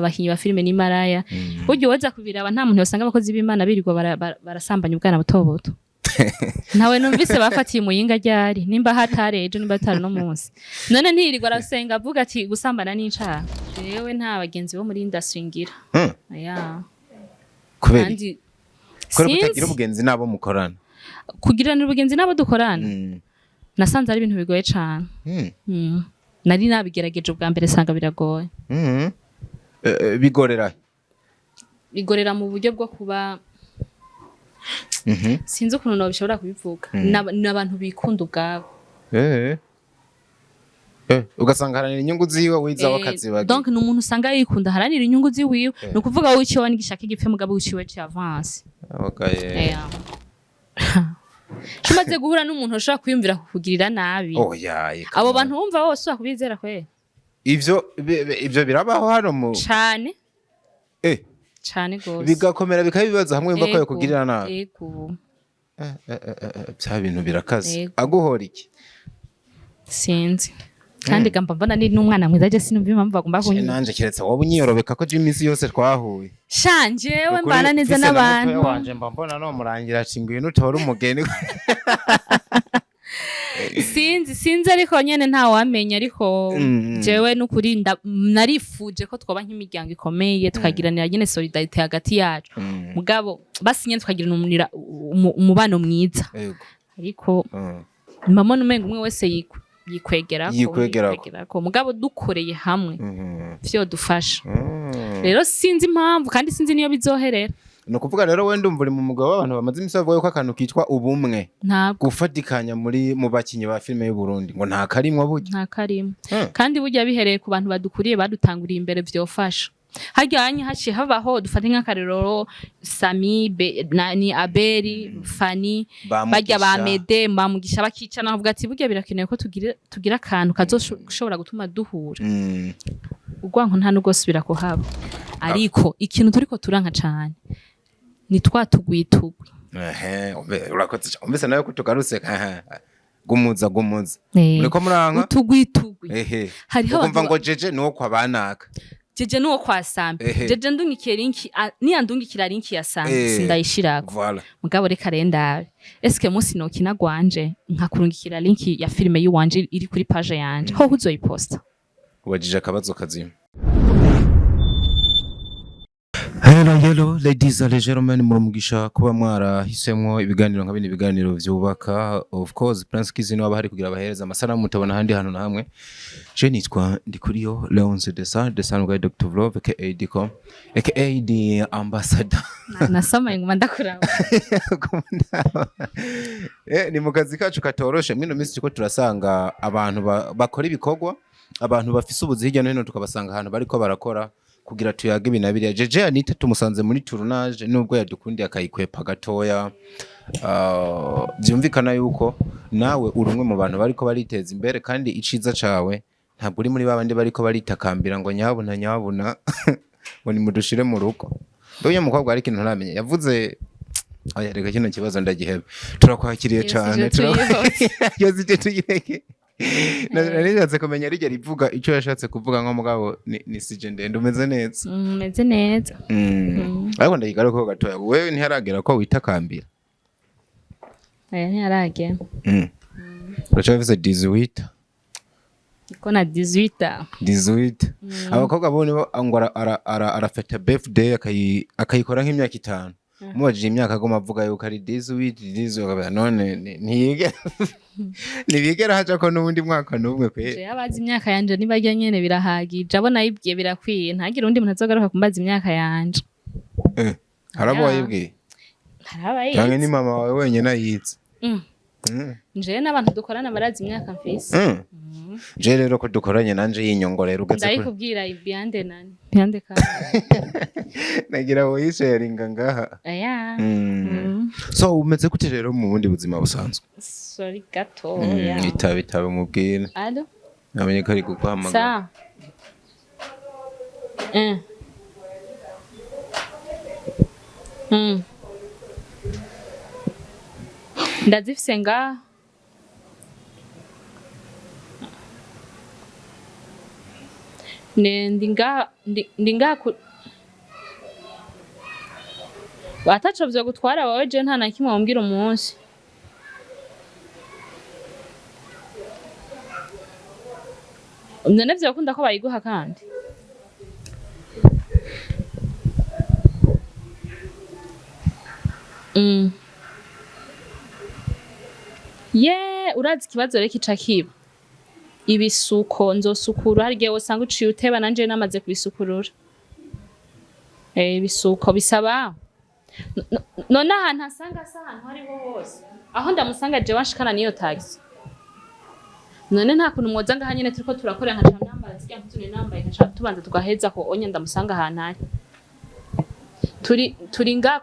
Abakinyi ba filime ni maraya. Burya uwoza kubiraba, nta muntu yosanga abakozi b'Imana birirwa barasambanya ubwana buto buto. Ntawe numvise bafatiye umuyinga ryari, nimba hatari ejo, nimba hatari no munsi. None ntiyirirwa arasenga avuga ati gusambana n'icaha? Jewe nta bagenzi bo muri industry ngira. Aya. Kubera Kandi kubera kutagira sinzi. ubugenzi n'abo mukorana. Kugiranira ubugenzi n'abo dukorana, nasanze ari ibintu bigoye cane. Nari nabigerageje ubwa mbere, sanga biragoye. Bigorera Bigorera mu buryo bwo kuba, sinzi ukuntu nobishobora kubivuga. Ni abantu bikunda ubwabo. Ugasanga haranira inyungu ziwe, wizaho akazibagira. Donc ni umuntu usanga yikunda, haranira inyungu ziwiwe. Ni ukuvuga wowe iciwe nigishaka igipfe, mugabo wiciwe ci avance. Okay. Umaze guhura n'umuntu ushobora kwiyumvira kukugirira nabi, Oya, eka. abo bantu wumva bose ushobora kubizera kweri? Ivyo ivyo birabaho hano mu Cane. Cane gose. Bigakomera bikaba ibibazo hamwe wumva ko Ego, yakugirira nabi. Ego. Bya bintu birakaze. Ego. Aguhora iki? Sinzi kandi gamba mbona ni n'umwana mwiza, je sinumva impamvu bagomba Je kunyica. nanje keretse wowe unyiyorobeka ko je iminsi yose twahuye. Sha, njyewe Nukuri, mbana neza mfise na n'abantu. mutoya wanje mba mbona no murangira ati ngwino utore umugeni. Sinzi, ariko nyene ntawamenya, ariko jewe nukuri narifuje ko twoba nk'imiryango ikomeye, tukagiranira nyene solidarité hagati yacu, mugabo basi nyene tukagiranira umubano mwiza. Ariko mbona umenga umwe wese yikwegerako. Yikwegerako. Yikwegerako, mugabo dukoreye hamwe vyodufasha. Rero sinzi impamvu kandi sinzi niyo bizoherera. Ni ukuvuga rero wenda umva uri mu mugabo w'abantu bamaze imisi bavuga yuko akantu kitwa ubumwe, Ntabwo. gufatikanya muri mu bakinyi ba filime y'u Burundi ngo nta karimwo burya. Nta karimo. Kandi burya bihereye ku bantu badukuriye, badutanguriye imbere, vyofasha. Harya hanye haciye habaho, dufate nk'akarorero Sami na, ni Aberi, Fani, barya ba Bamugisha. Mede, bamugisha, bakicana bavuga ati burya birakenewe ko tugira akantu kazoshobora gutuma duhura. Urwanko nta nubwo subira kuhaba, ariko ikintu turiko turanka cane ni twa tugwitugwi. Ehe, urakoze cane. Umvise nawe ko tugarutse, ehe. Gumuza gumuza. Muriko muranka? Utugwitugwi. Ehe. Hariho Ukumva abantu ngo jeje nuwo kwa banaka. Jeje nuwo kwa Sambi. Jeje ndungikiye link, niyandungikira link ya Sambi, sindayishirako. Voilà. Mugabo reka rero ndabe, eske munsi nokina gwanje nkakurungikira link ya filime yiwanje iri kuri page yanje, ho uzoyiposta? Ubajije akabazo kazima. Hello, hello, ladies and gentlemen, murumugisha kuba mwarahisemwo ibiganiro nka bino, ibiganiro vyubaka. Of course, Prince Kizi niwe aba hari kugira abahereza amasanamu mutabona ahandi hantu na hamwe. Je nitwa Ndikuriyo Leonce Desa, Desa Guy, Dr. Love aka Dicom aka the ambassador. Nasamaye nguma ndakuraba. Ni mu kazi kacu katoroshe. Mwino minsi turiko turasanga abantu bakora ibikorwa, abantu bafise ubuzi hirya no hino, tukabasanga ahantu bariko barakora kugira tuyage ibi na biriya. Jeje Anita tumusanze muri tournage, nubwo yadukundiye akayikwepa gatoya. Vyumvikana yuko nawe uri umwe mu bantu bariko bariteza imbere, kandi iciza cawe ntabwo uri muri babandi bariko baritakambira ngo nyabuna nyabuna, ngo nimudushire mu rugo. Nduye mukobwa, hari ikintu ntaramenye yavuze. Oya, reka kino kibazo ndagiheba. Turakwakiriye Iyo cane. sije tuyihose. Iyo sije tuyireke. Nari nashatse kumenya rijya rivuga icyo yashatse kuvuga nko mugabo ni sije ndende. Umeze neza? Meze neza. Ariko ndayigarukaho gatoya, wewe ntiharagera ko witakambira? Aya ntiyaragera. Uracyafise 18? Niko na 18. 18. Abakobwa bo nibo ngo arafata birthday akayikora nk'imyaka 5. Mubajije imyaka agoma avuga yuko ari 18, 18, none ntiyigera, ntibigera haja ko n'ubundi mwaka n'umwe kwe. Jewe abazi imyaka yanje nibarya nyene birahagije, abo nayibwiye birakwiye, ntagire undi muntu azogaruka kumbaza imyaka yanje. Hari abo Ya. wayibwiye? Hari abayizi. Canke ni mama wawe wenyene ayizi? Jewe n'abantu dukorana barazi imyaka mfise. Je rero ko dukoranye nanje yinyongorera ugeze kuri Ndayikubwira behind nani, behind camera. Nagira ngo yisharinga ngaha. Aya. So umeze gute rero mu bundi buzima busanzwe? Sorry gato ya. Itabe itabe mubwire. Allo? Namenye ko ari kuguhamagara. Sa. Ndazifise ngaha. Ndi ngaha ndi ngaha ataco vyo gutwara wowe, je nta na kimwe wambwira umunsi. None vyokunda ko bayiguha kandi? Ye, urazi ikibazo rero kica kiba ibisuko nzosukura, hari igihe wosanga uciye uteba nanje namaze kubisukurura. Ibisuko bisaba none ahantu asanga asa ahantu hariho hose aho ndamusanga jewe anshikana niyo taxi. None nta kuntu mwoza ngaha nyene turiko turakora, nkaca nambara zirya mpuzu nari nambaye, nkaca tubanza tugaheza ko onye ndamusanga ahantu ari. Turi ngaha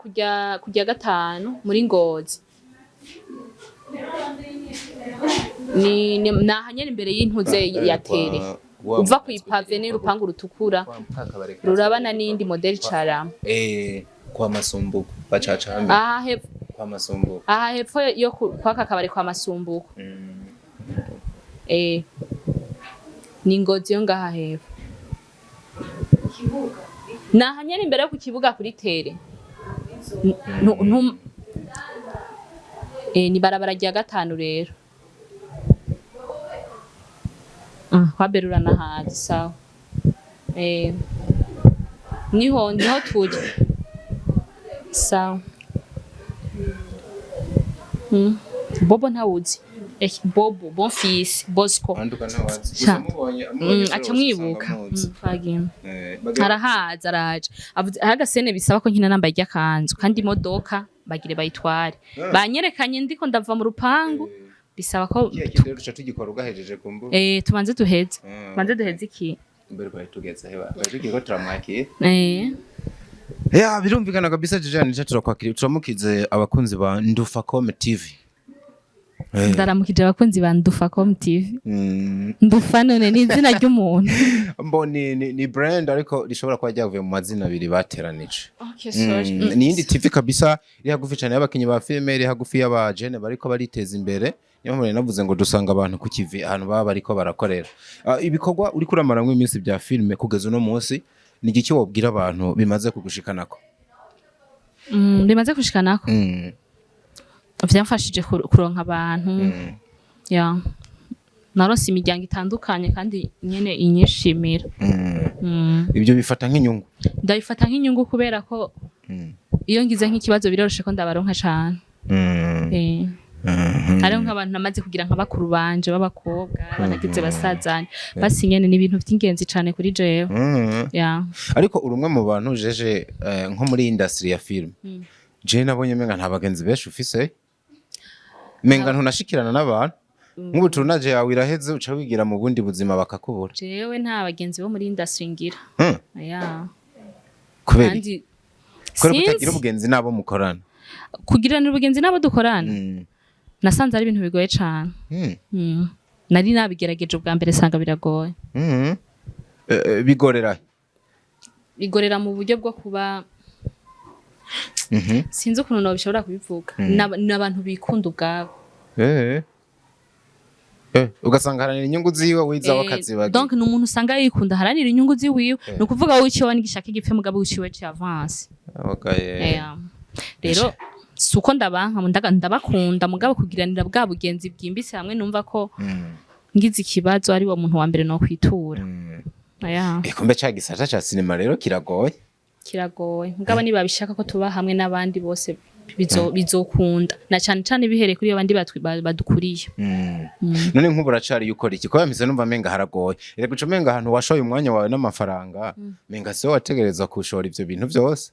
kurya gatanu muri Ngozi, ni naha nyene imbere y'intuze ya tere, uva kw'ipave n'urupangu rutukura rurabana n'iyindi modeli carama. Kwa Masumbuko bacaca hamwe. Aha hepfo. Kwa Masumbuko. Aha hepfo yo kwaka kabari kwa Masumbuko. Ni Ngozi yo ngaha hepfo, naha nyene imbere yo ku kibuga kuri tere. Ni barabara rya gatanu rero. Kwa Berura nahazi, sawa. Niho turi, sawa. Bobo ntawuzi. Bobo Bonfils Bosco. Anduka ntawazi. Sha. Gusa mubonye amubonye Aca mwibuka. muzi. Twagiye arahaza, araje avuze hari agasene bisaba ko nkina nambaye iryakanzu kandi imodoka bagire bayitware, banyerekanye ndiko ndava mu rupangu, bisaba ko Kiya kintu rero tuca tugikora ugahejeje ku mbuga. Tubanze duheze. Tubanze duheze iki. Mbere twari tugeze he, bari tugiye ko turamwakira. Ya, birumvikana kabisa. Jijani nico turakwakira, turamukize abakunzi ba Ndufacom TV. Ndaramukije abakunzi ba Ndufacom TV. Ndufa none ni izina ry'umuntu? Mbo ni brand ariko rishobora kuba ryavuye mu mazina abiri bateranije. Okay, sorry. Ni iyindi TV kabisa iri hagufi cyane y'abakinyi ba filime, iri hagufi y'abajene bariko bariteza imbere. Niyo mpamvu navuze ngo dusanga abantu ku kivi ahantu baba bariko barakorera. Ibikorwa uriko uramaramwo iminsi bya filime kugeza uno munsi, ni igiki wobwira abantu bimaze kugushikanako? Bimaze kushikanako, vyamfashije kuronka abantu. Ya, naronse imiryango itandukanye kandi nyene inyishimira. Ibyo bifata nk'inyungu? Ndabifata nk'inyungu kubera ko iyo ngize nk'ikibazo biroroshe ko ndabaronka cane. Hariho nk'abantu namaze kugira nka bakuru banje b'abakobwa banagize basazanye, basi nyene ni ibintu vy'ingenzi cane kuri jewe. Ya. Ariko uri umwe mu bantu jeje, nko muri industry ya film, je nabonye menga nta bagenzi benshi ufise, menga ntunashikirana n'abantu. Nk'ubu tournage yawe iraheze, uca wigira mu bundi buzima bakakubura. Jewe nta bagenzi bo muri industry ngira. Ya. Kubera iki? Kandi Kubera kutagira sinzi. ubugenzi n'abo mukorana? Kugiranira ubugenzi n'abo dukorana, nasanze ari ibintu bigoye cane. Nari nabigerageje ubwa mbere sanga biragoye. Bigorera he? Bigorera mu buryo bwo kuba sinzi ukuntu nobishobora kubivuga. Ni abantu bikunda ubwabo. Ugasanga haranira inyungu ziwe wizaho akazibagira. Donc ni umuntu usanga yikunda, haranira inyungu ziwiwe, ni ukuvuga wowe iciwe n'igishaka igipfe, mugabo wiciwe ci avance. Okay. Rero si uko ndabanka, ndabakunda, mugabo kugiranira bwa bugenzi bwimbitse hamwe numva ko ngize ikibazo ari wo muntu wa mbere no kwitura. Kumbe ca gisata ca sinema rero kiragoye. Kiragoye, mugabo niba bishaka ko tuba hamwe n'abandi bose bizokunda, na cane cane bihereye kuri abandi badukuriye. None nk'ubu uracari ukora iki? Kubera mpise numva menga haragoye. Erega uca umenga ahantu washoye umwanya wawe n'amafaranga, menga siwe wategerezwa kushora ivyo bintu vyose.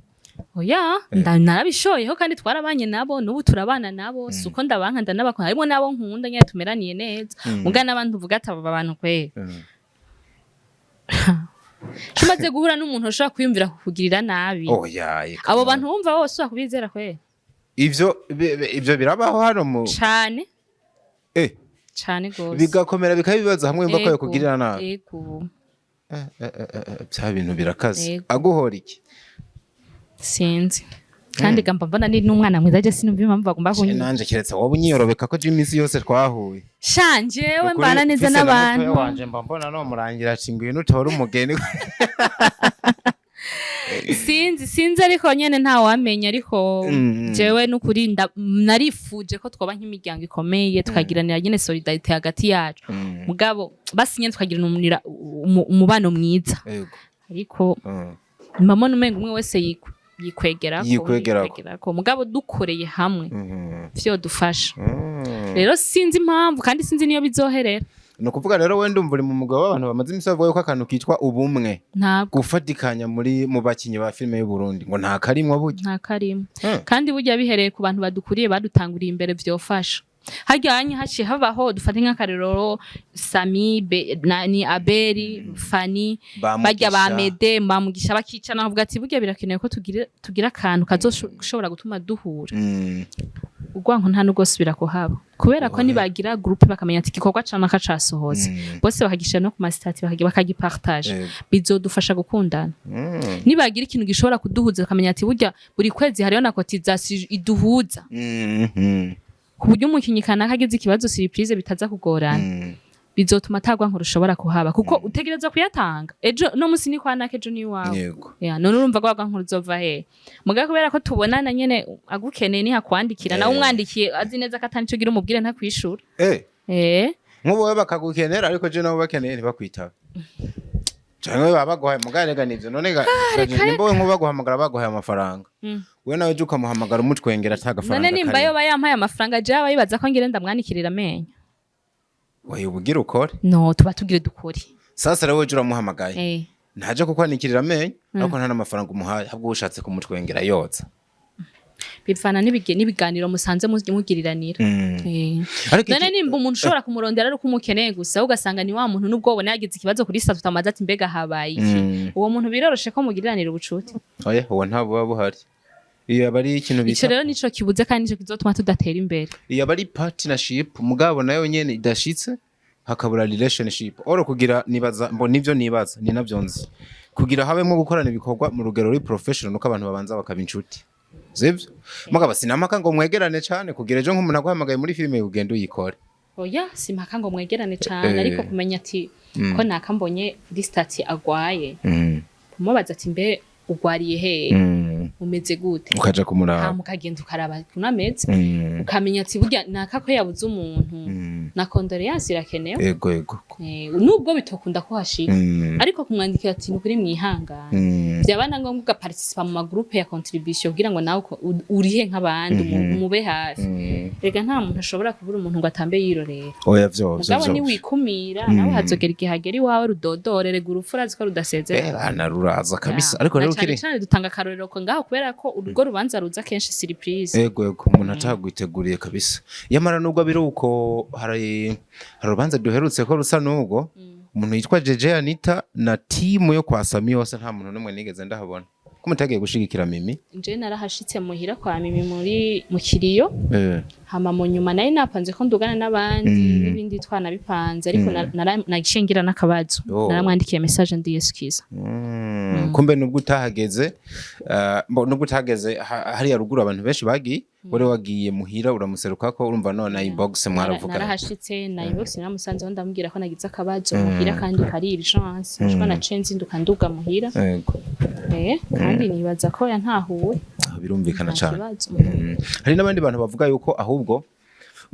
Oya, narabishoyeho kandi twarabanye nabo, n'ubu turabana nabo. Si uko ndabanka, ndanabakunda, harimo n'abo nkunda nyene tumeraniye neza, muga n'abandi uvuga ati aba bantu kwe umaze guhura n'umuntu ushobora kwiyumvira kukugirira nabi. Oya, eka. Abo bantu bumva bose ushobora kubizera kwe? Ivyo ivyo birabaho hano mu Cane. Cane gose. Bigakomera bikaba ibibazo hamwe wumva ko Ego, yokugirira nabi. Ego. Bya bintu birakaze. Ego. Aguhora iki? Sinzi. Kandi gamba mbona ni n'umwana mwiza, je sinumva impamvu bagomba Je kunyica. Nanje keretse wowe unyiyorobeka ko je iminsi yose twahuye. Sha, jewe Ukuri, mbana neza mfise na mutoya n'abantu. wanje mba mbona no murangira ati ngwino utore umugeni. Sinzi, ariko nyene ntawamenya, ariko jewe n'ukuri narifuje ko twoba nk'imiryango ikomeye, tukagiranira nyene solidarité hagati yacu, mugabo basi nyene tukagiranira umubano mwiza, ariko mbamona umenga umwe wese yikwegerako. Yikwegerako. Yikwegerako. Mugabo dukoreye hamwe vyo dufasha. Rero sinzi impamvu kandi sinzi niyo bizoherera. Ni ukuvuga rero wenda umva uri mu mugabo w'abantu bamaze imisi bavuga yuko akantu kitwa ubumwe, Ntabwo. gufatikanya muri mu bakinyi ba filime y'u Burundi ngo nta karimwo burya. Nta karimo. Kandi burya bihereye ku bantu badukuriye, badutanguriye imbere, vyofasha. Harya hanye haciye habaho, dufate nk'akarorero Sami na, ni Aberi, Fani, barya ba Bamugisha. Mede, bamugisha, bakicana bavuga ati burya birakenewe ko tugira akantu kazoshobora gutuma duhura. Urwanko nta nubwo subira kuhaba, kubera ko nibagira groupe bakamenya ati igikorwa canaka casohotse, bose bakagishira no ku ma statuts, bakagipartage, bizodufasha gukundana. Nibagira ikintu gishobora kuduhuza, bakamenya ati burya buri kwezi hariho na cotisation iduhuza, ku buryo umukinyi kanaka agize ikibazo surprise bitaza kugorana, bizotuma atagwa rushobora kuhaba, kuko utegereza kuyatanga ejo no musi ni kwa naka, ejo ni iwawe. Ya, none urumva rwa nkuru uzova he? Muga kubera ko tubonana nyene, agukeneye nihakwandikira, nawe umwandikiye azi neza ko atanico ugira umubwire, ntakwishura. Nk'ubu wowe bakagukenera, ariko je nabo bakeneye ntibakwitaba, canke baba baguhaye mugabo nivyo none nimba we nk'ubu baguhamagara baguhaye amafaranga, we nawe uje ukamuhamagara umutwengera ata gafaranga None nimba karimo. yoba yampaye amafaranga, jewe aba yibaza ko ngire ndamwanikirira amenyo? Oya, ubugira ukore. No tuba tugire dukore. Sasa rero weje uramuhamagaye, ntaje kukwanikirira amenyo, ariko nta n'amafaranga umuhaye, ahubwo ushatse kumutwengera yoza. Bivana n'ibiganiro musanze mugiriranira. Ariko None nimba umuntu ushobora kumurondera ari uko umukeneye gusa, ugasanga ni wa muntu nubwo ubona yagize ikibazo kuri statut amaze ati mbega habaye iki, uwo muntu biroroshe ko mugiriranira ubucuti? Oya, uwo nta buba buhari. Iyo aba ari ikintu Ico bita rero nico kibuze kandi nico kizotuma tudatera imbere. Iyo aba ari partnership, mugabo nayo nyene idashitse, hakabura relationship oro kugira nibaza mbo nivyo nibaza ni navyo nzi, kugira habemwo gukorana ibikorwa mu rugero ruri professional, nuko abantu babanza bakaba inshuti, sivyo? Mugabo sinamaka ngo mwegerane cane kugira ejo nk'umuntu aguhamagaye muri filime ugende uyikore. Oya, simpaka ngo mwegerane cane, ariko kumenya ati ko nakambonye kuri statut agwaye, kumubaza ati mbe ugwariye hehe, umeze gute? Ukaja kumuraba. Hama ukagenda ukaraba ukuntu ameze, ukamenya ati burya naka ko yabuze umuntu, na condoléances irakenewe. Ego ego. Nubwo bitokunda ko hashika, ariko kumwandikira ati nukuri mwihangane, byaba na ngombwa ugaparticipa mu ma groupes ya contribution kugira ngo nawe urihe nk'abandi, umube hafi. Rega nta muntu ashobora kubura umuntu ngo atambe yirorera. Oya, vyo vyo. Mugabo Vyo. niwikumira, nawe hazogera igihe hagera iwawe rudodore. Rega urupfu urazi ko rudasezera. Bana ruraza kabisa, ariko Na rero cane ukiri cane dutanga akarorero ko ngaho, kubera ko urwo rubanza ruza kenshi surprise. Ego ego, umuntu atagwiteguriye kabisa. Yamara nubwo biri uko, hari urubanza duherutse ko rusa n'ubwo umuntu yitwa Jeje Anita na timu yo kwa Sami yose, nta muntu n'umwe nigeze ndahabona ko mutagiye gushigikira Mimi. Nje narahashitse muhira kwa Mimi muri mu kiriyo, hama mu nyuma nari napanze ko ndugana n'abandi, n'ibindi twanabipanze, ariko naciye ngira n'akabazo. Naramwandikiye message ndiyesikiza. Kumbe nubwo utahageze, nubwo utahageze hariya ruguru abantu benshi bagiye, wari wagiye muhira uramuseruka ko urumva none inbox mwaravugana. Narahashitse na inbox naramusanzeho, ndamubwira ko nagize akabazo muhira kandi kari urgence, mm. Naciye nzinduka nduga muhira. Kandi nibaza ko yantahuwe. Ah, birumvikana Nta cane. kibazo. Hari n'abandi bantu bavuga yuko ahubwo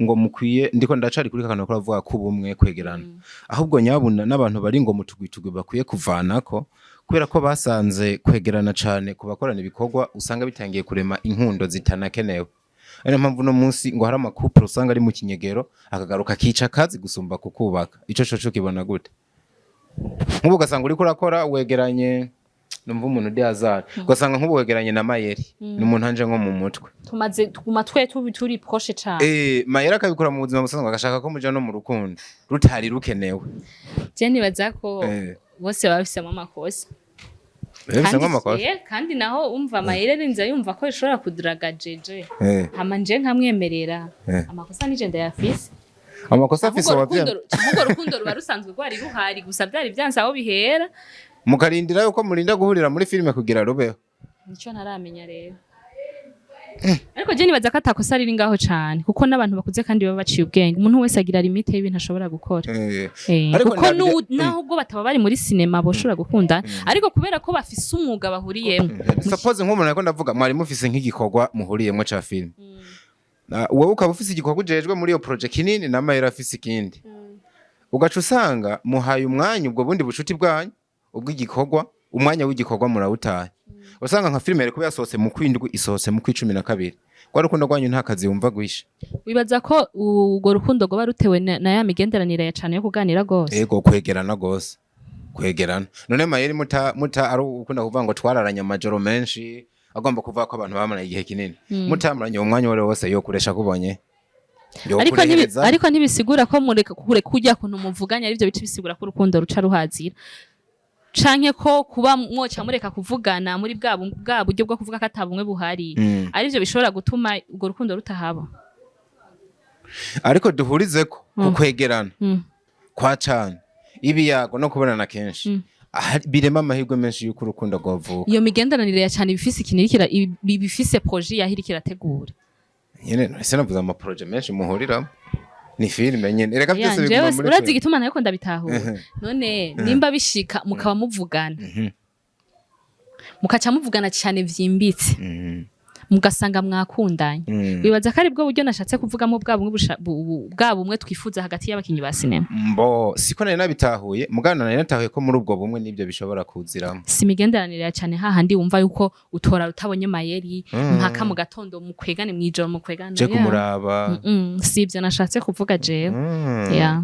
ngo mukwiye, ndiko ndacari kuri kakano ko bavuga ko ubumwe, kwegerana, ahubwo nyabuna n'abantu bari ngo mutugwitugwi bakwiye kuvanako, kubera ko basanze kwegerana cane ku bakorana ibikorwa usanga bitangiye kurema inkundo zitanakenewe. Ariyo mpamvu uno munsi ngo hari ama couples usanga ari mu kinyegero, akagaruka akica akazi gusumba kukubaka. Ico coco kibona gute? Nk'ubu ugasanga uriko urakora wegeranye, numva umuntu udi hazard, ugasanga nk'ubu wegeranye na Mayeri, ni umuntu anje nko mu mutwe. Tumaze tuguma twe tubi turi proche cane. Mayeri akabikora mu buzima busanzwe, agashaka ko muja no mu rukundo rutari rukenewe. Je nibaza ko bose baba bafisemo amakosa. Bifise nk'amakosa. Kandi naho umva Mayere rinza yumva ko ishobora kuduraga Jeje, hama nje nkamwemerera, amakosa nije ndayafise. Amakosa afise Ahubwo wavye. Ahubwo urukundo ruba rusanzwe rwari ruhari, gusa byari byanse aho bihera. Mukarindira yuko murinda guhurira muri filime kugira rubeho. Nico ntaramenya rero. Ariko je nibaza ko atakosa riri ngaho cane, kuko n'abantu bakuze kandi baba baciye ubwenge. Umuntu wese agira limite y'ibintu ashobora gukora. Ariko Kuko naho ubwo bataba bari muri sinema boshobora gukundana, ariko kubera ko bafise umwuga bahuriyemo. Suppose nk'umuntu, ariko ndavuga mwari mufise nk'igikorwa muhuriyemo ca film. Wowe ukaba ufise igikorwa ujejwe muri iyo projet kinini, na Mayera afise ikindi, ugaca usanga muhaye umwanya ubwo bundi bucuti bwanyu ubw'igikorwa, umwanya w'igikorwa murawutaye. Usanga nka filime yariko yasohotse mu kwindwi, isohotse mu kw'12. Rwa rukundo rwanyu nta kazi wumva gwishe. Wibaza ko urwo rukundo rwoba rutewe na ya migenderanire ya cane yo kuganira gose? Ego, kwegerana gose, kwegerana. None Mayeri muta ari ukunda kuvuga ngo twararanye amajoro menshi, agomba kuvuga ko abantu bamaranye igihe kinini. Mutamaranye uwo mwanya wari wose, yokuresha kubonye. Ariko Yokurehereza. Ariko ntibisigura ko mureka kure kurya kuntu muvuganye arivyo bice bisigura ko urukundo ruca ruhazira, canke ko kuba mwoca mureka kuvugana muri bwa buryo bwo kuvuga ko ata bumwe buhari arivyo bishobora gutuma urwo rukundo rutahaba. Ariko duhurize ko kukwegerana kwa cane, ibiyago no kubonana kenshi, birema amahirwe menshi y'uko urukundo rwovuka. Iyo migenderanire ya cane ibifise ikintu iriko ibifise projet yaho iriko irategura. Nyene nahise navuze ama projets menshi muhuriramo, ni filime nyene reka byose Jewe biguma muri urazi filime. igituma nariko ndabitahura none, nimba bishika mukaba muvugana, mukaca muvugana cyane vyimbitse, mugasanga mwakundanye, wibaza ko ari bwo buryo nashatse kuvugamo bwa bumwe bwa bumwe twifuza hagati y'abakinyi ba sinema? Mbo siko nari nabitahuye, mugana nari natahuye ko muri ubwo bumwe nibyo bishobora kuziramo. Si imigenderanire ya cyane hahandi wumva yuko utora utabonye Mayeri mpaka mu gatondo, mukwegane mw'ijoro, mukwegane. Je kumuraba. Si ibyo nashatse kuvuga jewe. Yeah.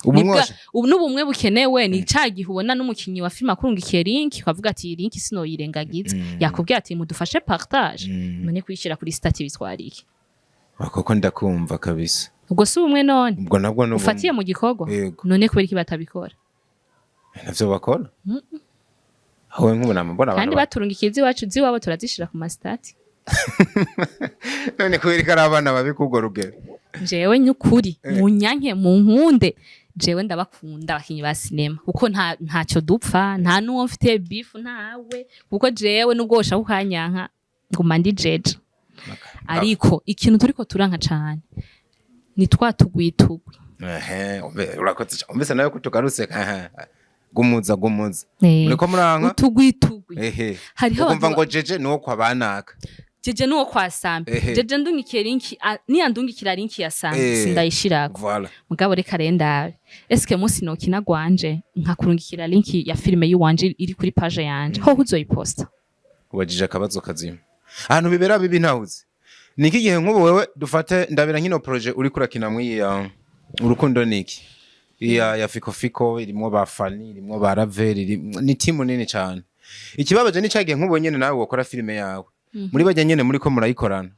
Ubu mwoshe Ubu n'ubumwe bukenewe ni ca gihe ubona n'umukinyi wa filime akurungikiye link, ukavuga ati: "Iyi link sinoyirengagiza." Yakubwira ati: "Mudufashe partage." None kuyishyira kuri statut bitwara iki? Koko ndakumva kabisa. Ubwo si ubumwe none? Ubwo nabwo ni ubumwe. Ufatiye mu gikorwa. Yego. None kubera iki batabikora? Navyo bakora aho nk'ubu nama mbona Kandi abantu baturungikiye iziwacu, ziwabo turazishira ku ma statuts. None kubera ko ari abana babi k'urwo rugero? Jewe nyukuri, munyanke munkunde, jewe ndabakunda abakinyi ba sinema, kuko nta ntacyo dupfa, nta n'uwo mfite beef ntawe, kuko jewe nubwo woshaka ukanyanka nguma ndi jeje. Ariko ikintu turiko turanka cane ni twa tugwitugwi. Ehe, urakoze cane. Umvise nawe ko tugarutse, ehe. Gumuza gumuza. Muriko muranka. Utugwitugwi. Hariho Ukumva abantu ngo jeje nuwo kwa banaka. Jeje nuwo kwa Sambi. Jeje ndungikiye link, niyandungikira link ya Sambi, sindayishirako. Voilà. Mugabo reka rero ndabe, eske munsi nokina gwanje nkakurungikira link ya filime yiwanje iri kuri page yanje, ho uzoyiposta? Ubajije akabazo kazima. Ahantu bibera bibi ntawuzi. Niki gihe nk'ubu wewe dufate ndabira nkino projet uri kurakina mwiya Urukundo Niki, iya ya Fiko Fiko, irimwo ba Fani, irimwo ba Ravel, ni timu nini cyane. Ikibabaje ni cagihe nk'ubu nyene nawe wokora filime yawe, muri bajya nyene muri ko murayikorana,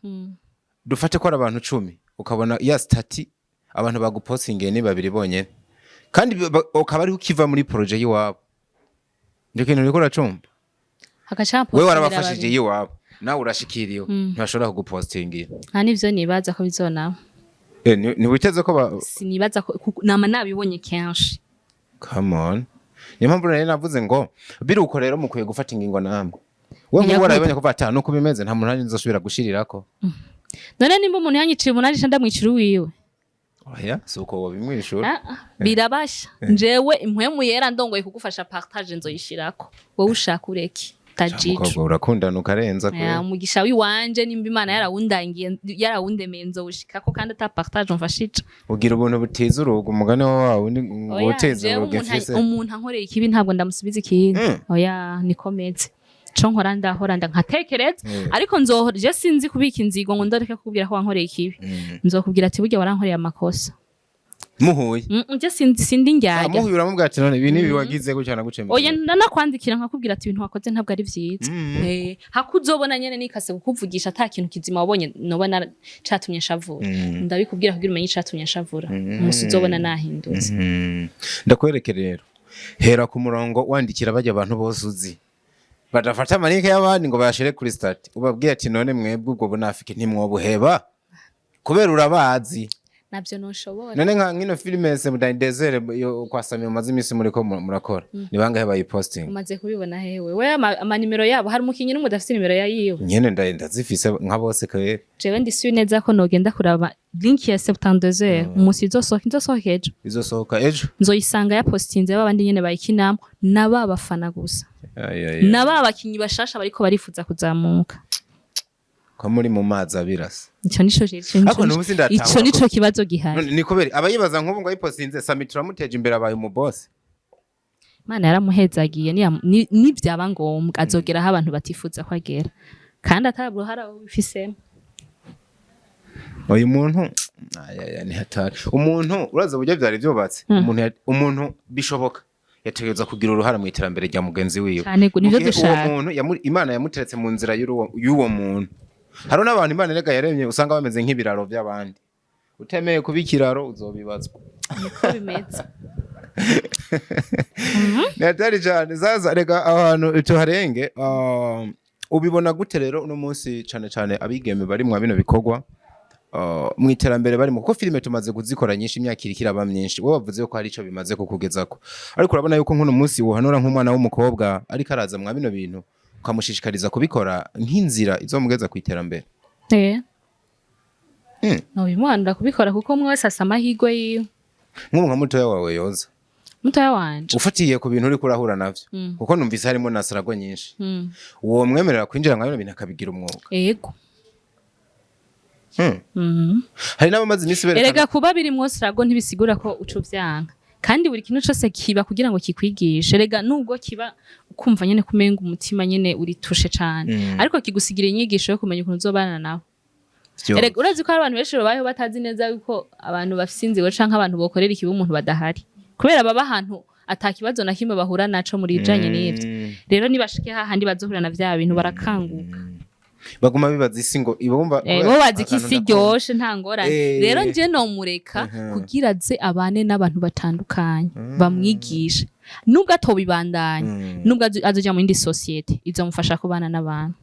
dufate ko ari abantu 10, ukabona ya statut abantu bagupostingiye ni babiri bonyene, kandi ukaba ariho ukiva muri projet y'iwabo. Ndio kintu uriko uracumva. Hagaca Wewe warabafashije iwabo, nawe urashikiriwe, ntibashobora kugupostingira. Nta nivyo nibaza ko bizonaba. Ntiwiteze ko Sinibaza ko nama nabibonye kenshi. Come on, niyo mpamvu nari navuze ngo biruko rero mukwiye gufata ingingo namwe. We nk'ubu warabibonye ko ata nuko bimeze, nta muntu nanjye nzosubira gushirirako. None nimba umuntu yanyiciye umunani, nca ndamwicira uwiwe? Oya, si uko wobimwishura. Ah, ah, birabasha. Njewe impwemu yera ndongoye kugufasha, partage nzoyishirako, wowe ushaka ureke tajijo. Mukobwa, urakundana ukarenza Ya, kwe. Umugisha wiwanje nimba Imana yarawundangiye, yarawundemeye, nzowushikako kandi ata partage umfashije. Ugira ubuntu butiza urugo, umugani wa wawe undi ngo Oya, uteza jewe urugo mfise. Umuntu ankoreye ikibi ntabwo ndamusubiza ikindi. Oya, niko meze. Co nkora, ndahora nkatekereza, ariko nzohora je sinzi kubika inzigo ngo ndoreke kukubwira ko wankoreye ikibi. Nzokubwira ati: "Burya warankoreye amakosa." Muhuye? Je sindi ndyarya. Muhuye uramubwira ati: "None ibi nibi wagize gutya na gutya." Oya, ndanakwandikira nkakubwira ati: "Ibintu wakoze ntabwo ari vyiza." Hako uzobona nyene nikase kukuvugisha ata kintu kizima wabonye noba catumye nshavura. Ndabikubwira kugira umenye icatumye nshavura umunsi uzobona nahindutse. Ndakwereke rero, hera ku murongo wandikira bajya abantu bose uzi badafata ama link y'abandi ngo bayashire kuri statut, ubabwire ati: "None mwebwe ubwo bunafike ntimwobuheba?" Kubera urabazi. Navyo noshobora. None nka nkino filime se Desert yo kwa Sami mumaze iminsi muriko murakora, ni bangahe bayiposting? Umaze kubibona hewe we? Amanimero yabo, hari umukinyi n'umwe udafise nimero ya yiwe? Nyene ndazifise nka bose kweri. Jewe ndi sûr neza ko nogenda kuraba link ya 72 heures umunsi izosohoka, izosohoka ejo. Izosohoka ejo. Nzoyisanga yapostinze babandi nyene bayikinamo naba bafana gusa, Ay, ay, ay. naba bakinyi bashasha bariko barifuza kuzamuka. Ko muri mu mazi abirasa. Ico nico Ariko n'ubu sindatahura. Ico nico kibazo gihari. None ni kubera abayibaza nk'ubu ngo ayipostinze, Sami turamuteje imbere, abaye umubosi. Imana yaramuhezagiye, nivyaba ngombwa azogera aho abantu batifuza ko agera kandi ata ruhara ubifisemo. Uyu muntu, ay, ay, ay, ni hatari. Umuntu uraza uburyo vyari vyubatse, umuntu bishoboka yategerezwa kugira uruhara mu iterambere rya mugenzi wiwe. Cane, nivyo Mu gihe uwo dushaka. muntu Imana yamuteretse mu nzira y'uwo muntu. Hariho n'abantu Imana erega yaremye usanga bameze nk'ibiraro by'abandi. Utemeye kuba ikiraro uzobibazwa. Niko bimeze. Ni hatari cyane. Zaza reka ahantu tuharenge. Ubibona gute rero uno munsi, cane cane abigeme bari mwa bino bikorwa, mu iterambere barimo? Kuko filime tumaze kuzikora nyinshi, imyaka iriko iraba myinshi. Wowe wavuze ko hari ico bimaze kukugezako, ariko urabona yuko nk'uno munsi wohanura nk'umwana w'umukobwa ariko araza mwa bino bintu, ukamushishikariza kubikora nk'inzira izomugeza ku iterambere? Eh. Nobimuhanura kubikora kuko umwe wese asa amahirwe yiwe. Nk'ubu nka mutoya wawe yoza, Mutoya wanje, ufatiye ku bintu uriko urahura navyo, kuko numvise harimo na sarago nyinshi, uwo mwemerera kwinjira mwa bino bintu akabigira umwuga? Ego. Hari n'abamaze iminsi berekana. Erega kuba birimwo sirago ntibisigura ko uca uvyanka, kandi buri kintu cose kiba kugira ngo kikwigishe. Erega nubwo kiba ukumva nyene kumenga umutima nyene uritushe cane, ariko kigusigira inyigisho yo kumenya ukuntu uzobana nawe. Erega urazi ko hari abantu benshi babayeho batazi neza yuko abantu bafise inzigo canke abantu bokorera ikibi umuntu badahari, kubera baba ahantu ata kibazo na kimwe bahura naco muri bijanye n'ivyo. Rero nibashike hahandi bazohura na vya bintu, barakanguka. Baguma bibaza isi ngo ibumva. Bo bazi ko isi iryoshe, nta ngorane. Rero nje nomureka kugira aze abane n'abantu batandukanye, bamwigishe, nubwo atobibandanya, nubwo azoja mu yindi société izomufasha kubana n'abantu.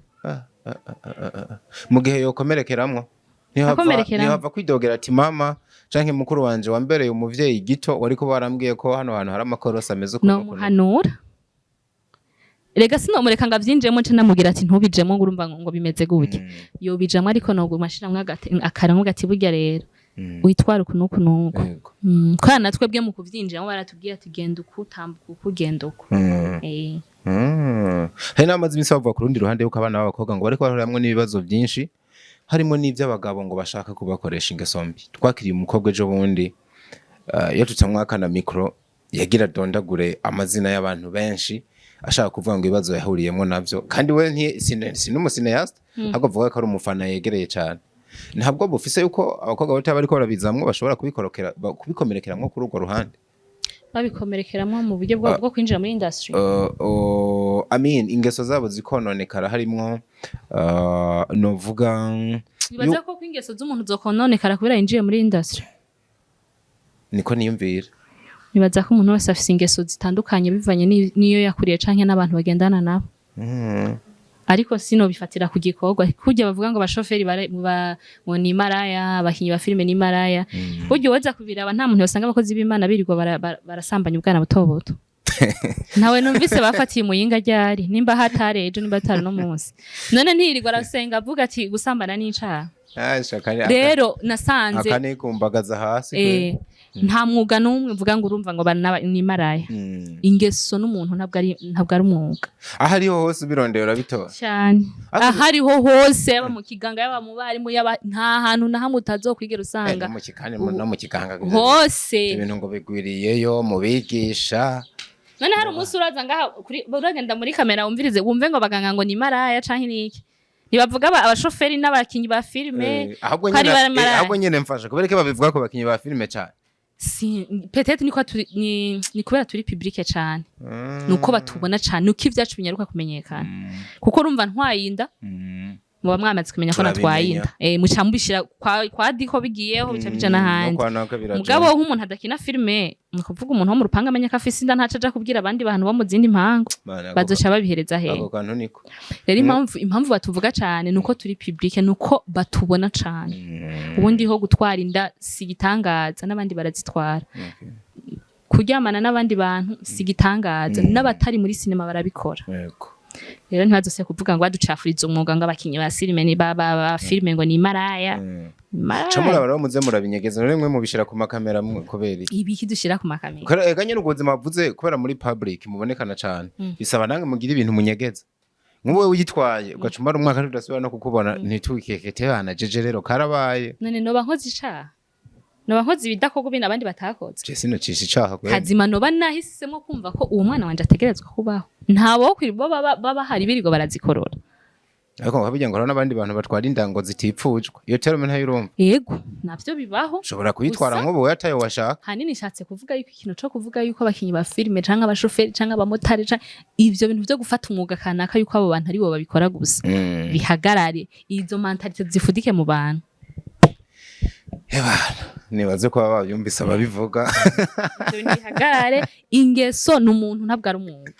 Mu gihe yokomerekeramwo, ntihava Akomerekeramwo. ntihava kwidogera ati: "Mama canke mukuru wanje wambereye umuvyeyi gito, wariko warambwiye ko hano hantu hari amakorosi ameze ukuntu ukuntu." Nomuhanura rega, sinomureka ngo avyinjiyemo nce namubwira ati: "Ntubijemo," ngo urumva ngo bimeze gutya. Yobijamwo, ariko noguma ashiramwo akarango gati: "Burya rero witwara uku n'uku n'uku." Kubera natwe bwe mu kuvyinjiramo baratubwiye ati: "Genda uku, tambuka uku, genda uku." Hari n'abamaze iminsi bavuga ku rundi ruhande yuko abana b'abakobwa ngo bariko bahuriramwo n'ibibazo byinshi, harimo n'iby'abagabo ngo bashaka kubakoresha ingeso mbi. Twakiriye umukobwa ejo bundi, iyo tutamwaka na micro yagira dondagure amazina y'abantu benshi, ashaka kuvuga ngo ibibazo yahuriyemo navyo, kandi we si n'umucinéaste, ahubwo avuga ko ari umufana yegereye cyane. Ntabwo bufise yuko abakobwa bato bariko barabizamwo bashobora kubikomerekeramwo kuri urwo ruhande? Babikomerekeramo mu buryo bwo kwinjira muri industry? I mean, ingeso zabo zikononekara, harimwo novuga Wibaza ko ingeso z'umuntu zokononekara kubera yinjiye muri industry? Niko niyumvira. Nibaza ko umuntu wese afise ingeso zitandukanye bivanye n'iyo yakuriye canke n'abantu bagendana nabo. Ariko sino bifatira ku gikorwa kurya bavuga ngo abashoferi ngo ni maraya, abakinyi ba filime ni maraya. Burya uwoza kubiraba, nta muntu yosanga abakozi b'Imana birirwa barasambanya ubwana buto buto. Ntawe numvise bafatiye muyinga ryari, nimba hatari ejo, nimba hatari no munsi. None ntiyirirwa arasenga avuga ati gusambana n'icaha? Asha, Rero nasanze akanikumbagaza hasi. Nta mwuga n'umwe uvuga ngo urumva ngo ni maraya. Ingeso n'umuntu ntabwo ari umwuga. Aho ariho hose ubirondera urabitora. Cyane. Ariko Aho ariho hose, yaba mu kiganga, yaba mu barimu, yaba nta hantu na hamwe utazokwigera usanga. No mu kikani, no mu kiganga Hose. ibintu ngo bigwiriyeyo mu bigisha. None hari umunsi uraza ngaha kuri uragenda muri kamera wumvirize wumve ngo abaganga ngo ni maraya canke niki? Ntibavuga abashoferi n'abakinyi ba filime Ahubwo ko ari nyene bamaraya? Ahubwo nyene mfasha, kubera ko babivuga ko bakinyi ba filime cyane. Si peut-être niko turi, ni kubera turi public cane, nuko batubona cane, nuko ivyacu binyaruka kumenyekana, kuko urumva ntwaye inda. Muba mwamaze kumenya ko natwaye Turabimenya. inda. Muca mubishira kwa diko bigiyeho, bica bija n'ahandi. No kwa naka biraja. Mugabo nk'umuntu adakina filime, ni ukuvuga umuntu wo mu rupangu amenya ko afise inda, ntaco aja kubwira abandi bantu bo mu zindi mpangu. Mana, Bazoca babihereza hehe? Ako kantu niko. Rero impamvu batuvuga cane nuko turi public, nuko batubona cane. Ubundi ho gutwara inda si igitangaza, n'abandi barazitwara. Kuryamana n'abandi bantu si igitangaza, n'abatari muri sinema barabikora. Rero ntibazose kuvuga ngo baducafuriza umwuga, ngo abakinyi ba filime ni ba filime ngo ni maraya. Maraya. Ca muraba rero muze murabinyegeza. None mwe mubishira ku makamera kubera iki? Ibiki dushira ku makamera? Kubera ega nyene ubwo buzima buvuze, kubera muri public mubonekana cane, bisaba nange mugire ibintu munyegeza. Nk'ubu wewe uyitwaye ugaca umara umwaka tudasubira no kukubona, ntitukekete bana jeje rero karabaye. None noba nkoze icaha? Noba nkoze ibidakorwa ibintu abandi batakoze? Je sinocisha icaha kweli. Kazima noba nahisemo kumva ko uwo mwana wanje ategerezwa kubaho. Nta bo baba bahari birirwa barazikorora. Ariko ngo burya ngo hariho n'abandi bantu batwara indango zitipfujwe, iyo terme ntayurumva? Yego, navyo bibaho. Ushobora kuyitwara Gusa- nk'ubu we atayo washaka. Hanini nshatse kuvuga yuko ikintu co kuvuga yuko abakinyi ba filime canke abashoferi canke abamotari canke ivyo bintu vyo gufata umwuga kanaka yuko abo bantu aribo babikora gusa, bihagarare. Izo mentalité zifudike mu bantu. Ebana, nibaze ko baba babyumvise ababivuga. Ivyo bintu bihagarare. Ingeso ni umuntu, ntabwo ari umwuga.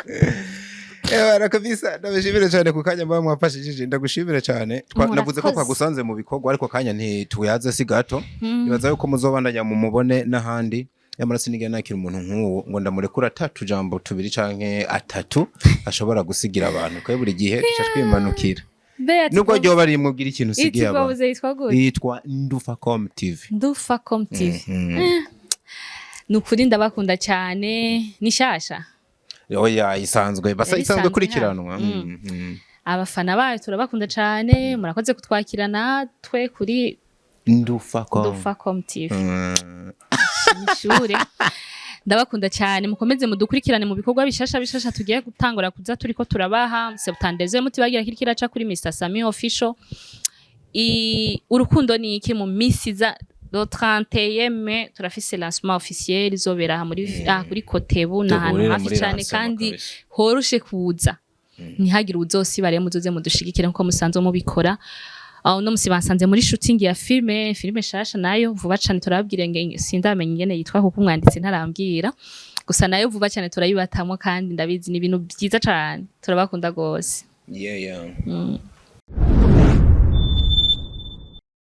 Ebana kabisa, ndabashimire cyane ku kanya muba mwafashishije, ndagushimire cyane. Murakoze. Navuze ko twagusanze mu bikorwa, ariko kanya ntituyaze si gato. Nibaza yuko muzobandanya mu mubone n'ahandi. Nyamara sinigera nakira umuntu nk'uwo ngo ndamurekura atatu jambo tubiri canke atatu ashobora gusigira abantu, kuko buri gihe duca twimanukira. Nubwo ryoba rimubwira ikintu usigiye abantu. Babuze yitwa gute? Yitwa Ndufacom TV. Ndufacom TV. Ni ukuri ndabakunda cyane. Ni shasha? Oya, isanzwe basa Yari isanzwe isanzwe. kurikiranwa. Abafana bayo turabakunda cyane. Murakoze kutwakira natwe kuri Ndufacom. Ndufacom TV. Ishure ndabakunda cyane. Mukomeze mudukurikirane mu bikorwa bishasha bishasha tugiye gutangura kuza turiko turabaha septandeze. Mutibagira kiri kiraca kuri Mr Sami Official. Urukundo ni iki mu misi za le 31 mai turafise lancement officiel izobera aha muri kuri Kotebu, ni ahantu Duhurire hafi muri cyane lancement kandi kabisa. horoshe kuza. Ntihagire uzosiba rero, muzoze mudushigikire nkuko musanzwe mubikora. Aho no musi basanze muri shooting ya filme shasha, nayo vuba cane turababwira. Nge sindamenya ingene yitwa kuko umwanditsi ntarambwira, gusa nayo vuba cane turayibatamwo kandi ndabizi ni ibintu byiza cane. Turabakunda gose. Yeah.